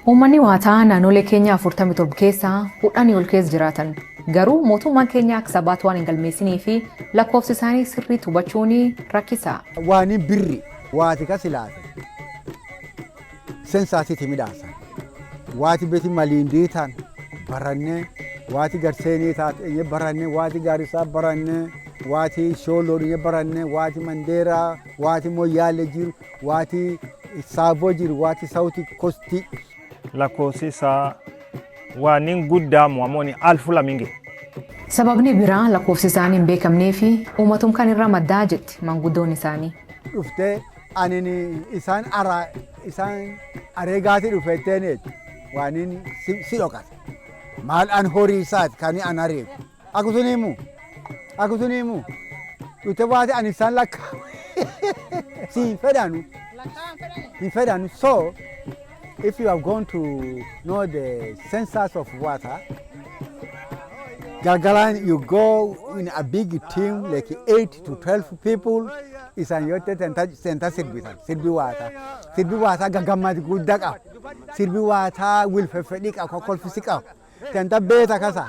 Uummanni Waataa naannolee Keenyaa 47 keessaa 10 ol keessa jiraatan. Garuu mootummaan Keenyaa akka sabaatti waan hin galmeessinii fi lakkoofsi isaanii sirriitti hubachuun rakkisaa. Waani birri waati ka silaate sensaasiti midhaasa. Waati beti maliindii taan barannee, waati garseenii taate barannee, waati gaarisaa barannee, waati shooloo barannee, waati mandeeraa, waati moyyaalee jiru, waati saaboo jiru, waati South Coast. Lakkoofsi isaa waan guddaa mu'amooni alfu laminge. Sababni biraa lakkoofsi isaanii hin beekamnee fi uummatum kan irraa maddaa jetti maanguddoon isaanii. Dhuftee anin isaan ara isaan areegaati dhufetteen waanin si dhokate. Maal an horii isaati kan an areegu. Akkasuma akkasuma dhufte waati ani isaan lakka si hin fedhanu hin fedhanu. So if you are going to know the census of Waata, galgalaan you go in a big team like 8 to 12 people, isaan yoo ta'e senta sirbitan sirbi Waataa. Sirbi Waataa gaggammadi guddaa qaba. Sirbi Waataa wil feffedhii qaba, kokkolfisi qaba. Tenta beeta kasa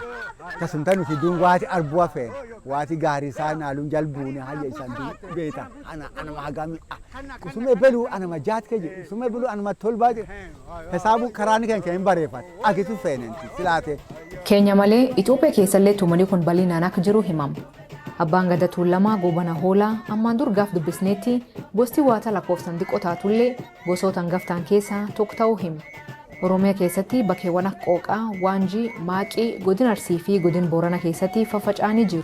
tasumta nuti duun waati arbuwa feene waati gaarii isaa naaluun jalbuune hayya isaan beeta ana anama hagami usume belu anama jaat ke jedhu, usume belu anama tolbaa jedhu, hisaabu karaan kan hin bareeffate akisu feenenti silaate. Keenya malee Itoophiyaa keessallee tumanii kun bal'inaan akka jiru himama. Abbaan Gadaa Tuulamaa Goobana Hoolaa ammaan dur gaaf dubbisneetti gosti Waata lakkoofsan xiqqoo taatullee gosoota hangaftaan keessaa tokko ta'uu hima. Oromiyaa keessatti bakkeewwan akka Qooqaa, Waanjii, Maaqii, Godina Arsii fi Godina Boorana keessatti faffaca'anii jiru.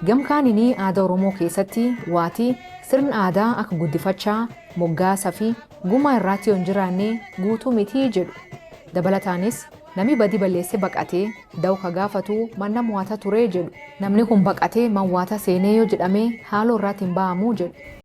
Gamkaaniin aadaa Oromoo keessatti Waatii sirna aadaa akka guddifachaa, moggaasaa fi gumaa irraatti yoo hin jiraanne guutuu mitii jedhu. Dabalataanis namni badii balleessee baqatee dawka gaafatu manna Waata turee jedhu. Namni kun baqatee man Waata seenee yoo jedhame haaloo irraatti hin ba'amuu jedhu.